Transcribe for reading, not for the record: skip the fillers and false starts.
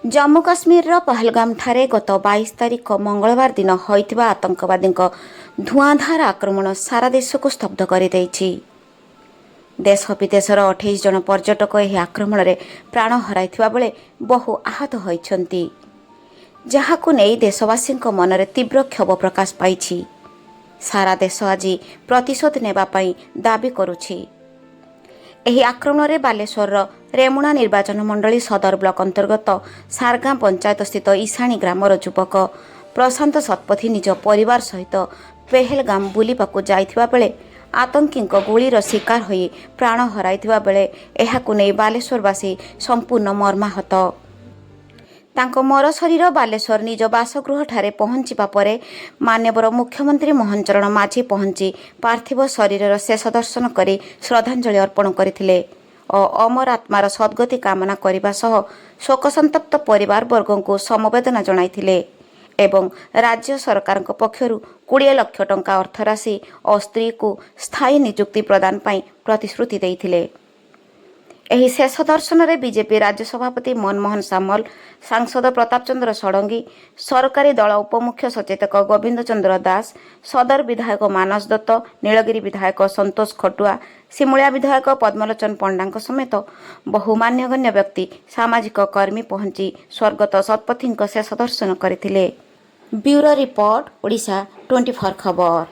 ଜମ୍ମୁ କାଶ୍ମୀରର ପହଲଗାମଠାରେ ଗତ 22 ତାରିଖ ମଙ୍ଗଳବାର ଦିନ ହୋଇଥିବା ଆତଙ୍କବାଦୀଙ୍କ ଧୂଆଁଧାର ଆକ୍ରମଣ ସାରା ଦେଶକୁ ସ୍ତବ୍ଧ କରିଦେଇଛି। ଦେଶ ବିଦେଶର 28 ଜଣ ପର୍ଯ୍ୟଟକ ଏହି ଆକ୍ରମଣରେ ପ୍ରାଣ ହରାଇଥିବା ବେଳେ ବହୁ ଆହତ ହୋଇଛନ୍ତି, ଯାହାକୁ ନେଇ ଦେଶବାସୀଙ୍କ ମନରେ ତୀବ୍ର କ୍ଷୋଭ ପ୍ରକାଶ ପାଇଛି। ସାରା ଦେଶ ଆଜି ପ୍ରତିଶୋଧ ନେବା ପାଇଁ ଦାବି କରୁଛି। ଏହି ଆକ୍ରମଣରେ ବାଲେଶ୍ୱରର ରେମୁଣା ନିର୍ବାଚନ ମଣ୍ଡଳୀ ସଦର ବ୍ଲକ ଅନ୍ତର୍ଗତ ସାରଗାଁ ପଞ୍ଚାୟତସ୍ଥିତ ଇଶାଣୀ ଗ୍ରାମର ଯୁବକ ପ୍ରଶାନ୍ତ ଶତପଥୀ ନିଜ ପରିବାର ସହିତ ପେହେଲଗାମ ବୁଲିବାକୁ ଯାଇଥିବା ବେଳେ ଆତଙ୍କୀଙ୍କ ଗୁଳିର ଶିକାର ହୋଇ ପ୍ରାଣ ହରାଇଥିବା ବେଳେ ଏହାକୁ ନେଇ ବାଲେଶ୍ୱରବାସୀ ସମ୍ପୂର୍ଣ୍ଣ ମର୍ମାହତ। ତାଙ୍କ ମରଶରୀର ବାଲେଶ୍ୱର ନିଜ ବାସଗୃହଠାରେ ପହଞ୍ଚିବା ପରେ ମାନ୍ୟବର ମୁଖ୍ୟମନ୍ତ୍ରୀ ମୋହନ ଚରଣ ମାଝୀ ପହଞ୍ଚି ପାର୍ଥିବ ଶରୀରର ଶେଷ ଦର୍ଶନ କରି ଶ୍ରଦ୍ଧାଞ୍ଜଳି ଅର୍ପଣ କରିଥିଲେ ଓ ଅମର ଆତ୍ମାର ସଦ୍ଗତି କାମନା କରିବା ସହ ଶୋକସନ୍ତପ୍ତ ପରିବାରବର୍ଗଙ୍କୁ ସମବେଦନା ଜଣାଇଥିଲେ ଏବଂ ରାଜ୍ୟ ସରକାରଙ୍କ ପକ୍ଷରୁ 20 ଲକ୍ଷ ଟଙ୍କା ଅର୍ଥରାଶି ଓ ସ୍ତ୍ରୀକୁ ସ୍ଥାୟୀ ନିଯୁକ୍ତି ପ୍ରଦାନ ପାଇଁ ପ୍ରତିଶ୍ରୁତି ଦେଇଥିଲେ। ଏହି ଶେଷ ଦର୍ଶନରେ ବିଜେପି ରାଜ୍ୟ ସଭାପତି ମନମୋହନ ସାମଲ, ସାଂସଦ ପ୍ରତାପ ଚନ୍ଦ୍ର ଷଡ଼ଙ୍ଗୀ, ସରକାରୀ ଦଳ ଉପମୁଖ୍ୟ ସଚେତକ ଗୋବିନ୍ଦ ଚନ୍ଦ୍ର ଦାସ, ସଦର ବିଧାୟକ ମାନସ ଦତ୍ତ, ନୀଳଗିରି ବିଧାୟକ ସନ୍ତୋଷ ଖଟୁଆ, ସିମୁଳିଆ ବିଧାୟକ ପଦ୍ମଲୋଚନ ପଣ୍ଡାଙ୍କ ସମେତ ବହୁ ମାନ୍ୟଗଣ୍ୟ ବ୍ୟକ୍ତି, ସାମାଜିକ କର୍ମୀ ପହଞ୍ଚି ସ୍ୱର୍ଗତ ଶତପଥୀଙ୍କ ଶେଷ ଦର୍ଶନ କରିଥିଲେ। ବ୍ୟୁରୋ ରିପୋର୍ଟ, ଓଡ଼ିଶା 24 ଖବର।